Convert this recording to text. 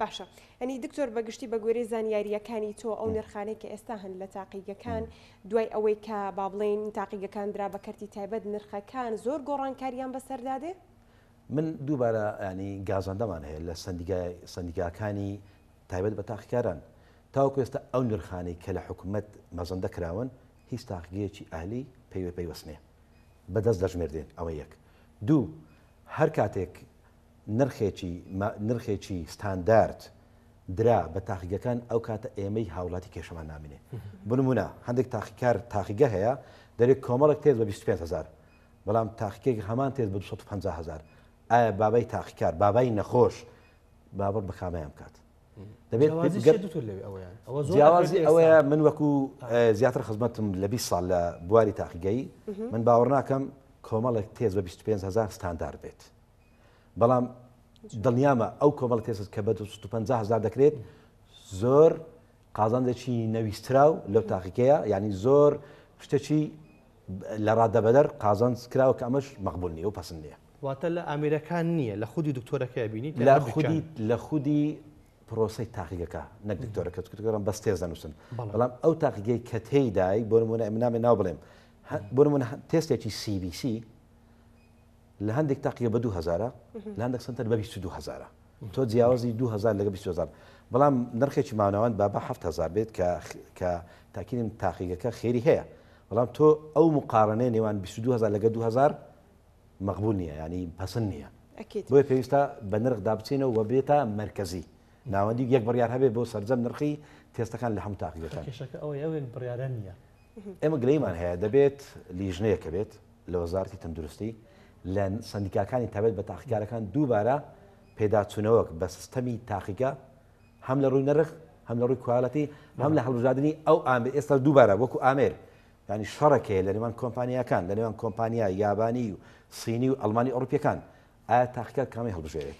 باشە یانی دکتۆر بەگشتی بە گوێرەی زانیارییەکانی تۆ ئەو نرخانەی کە ئێستا هەن لە تاقیگەکان دوای ئەوەی کە با بڵێین تاقیگەکان درا بە کەرتی تایبەت نرخەکان زۆر گۆڕانکاریان بەسەردا دێ؟ من دووبارە ینی گازەندەمان هەیە لە سەندیگای سەندیگاکانی تایبەت بە تاقیکاران تاوەکو ئێستا ئەو نرخانەی کە لە حکومەت مەزەندە کراون هیچ تاقیگەیەکی ئەهلی پەیوە پەیوەست نییە بەدەست دەژمێردێن ئەوە یەک دوو هەر کاتێک نرخێکی نرخێکی ستاندارد درا بە تاقیگەکان ئەو کاتە ئێمەی هاوڵاتی کێشەمان نامینێ بۆ نمونە هەندێک تاقیکار تاقیگە هەیە دەرێت کۆمەڵێک تێست بە 25 هزار بەڵام تاقیکێک هەمان تێست بە 250 هزار ئایا بابای تاقیکار بابای نەخۆش باوەڕ بە کامەیان بکات دەبێت جیاوازی ئەوەیە من وەکو زیاتر خزمەتم لە 20 ساڵ لە بواری تاقیگەی من باوەڕ ناکەم کۆمەڵێک تێز بە 25 هزار ستاندارد بێت بەڵام دڵنیامە ئەو کۆمەڵە تێست کە بە 250 هزار دەکرێت زۆر قازانجێکی نەویستراو لەو تاقیکەیە یعنی زۆر شتێکی لە ڕادەبەدەر قازانج کراوە کە ئەمەش مەقبول نییە و پەسند نییە. واتە لە ئامێرەکان نییە لە خودی دکتۆرەکەی بینی لە خودی لە خودی پرۆسەی تاقیگەکە نەک دکتۆرەکە چونکە دکتۆران بەس تێز دەنووسن بەڵام ئەو تاقیگەی کە تێیدای بۆ نمونە من نامێ ناو بڵێم بۆ نمونە تێستێکی CBC لە هەندێک تاقیگە بە دوو هەزارە لە هەندێک سنتەر بە 22 هەزارە تۆ جیاوازی 2000 لەگە 20 هەزار بەڵام نرخێکی ماناوەند با بە 7000 بێت کە کە تاکیدم تاقیگەکە خێری هەیە بەڵام تۆ ئەو مقارنەی نێوان 22 هەزار لەگە 2000 مەقبول نییە ینی پەسند نییە بۆیە پێویستە بە نرخ دابچینەوە و بێتە مەرکەزی ناوەندی یەک بڕیار هەبێت بۆ سەرجەم نرخی تێستەکان لە هەموو تاقیگەکان. کێشەکە ئەوەیە ئەو یەک بڕیارە نییە. ئێمە گلەیمان هەیە دەبێت لیژنەیەک هەبێت لە وەزارەتی تەندروستی لە سەندیکاکانی تایبەت بە تاقیکارەکان دووبارە پێداچوونەوەک بە سیستەمی تاقیگە هەم لە ڕووی نرخ هەم لە ڕووی کوالیتی هەم لە هەڵبژاردنی ئەو ئامێر ئێستا دووبارە وەکو ئامێر ینی شەڕێک هەیە لە نێوان کۆمپانیاکان لە نێوان کۆمپانیا یابانی و سینی و ئەڵمانی ئەوروپیەکان ئایا تاقیکار کامی هەڵبژێرێت؟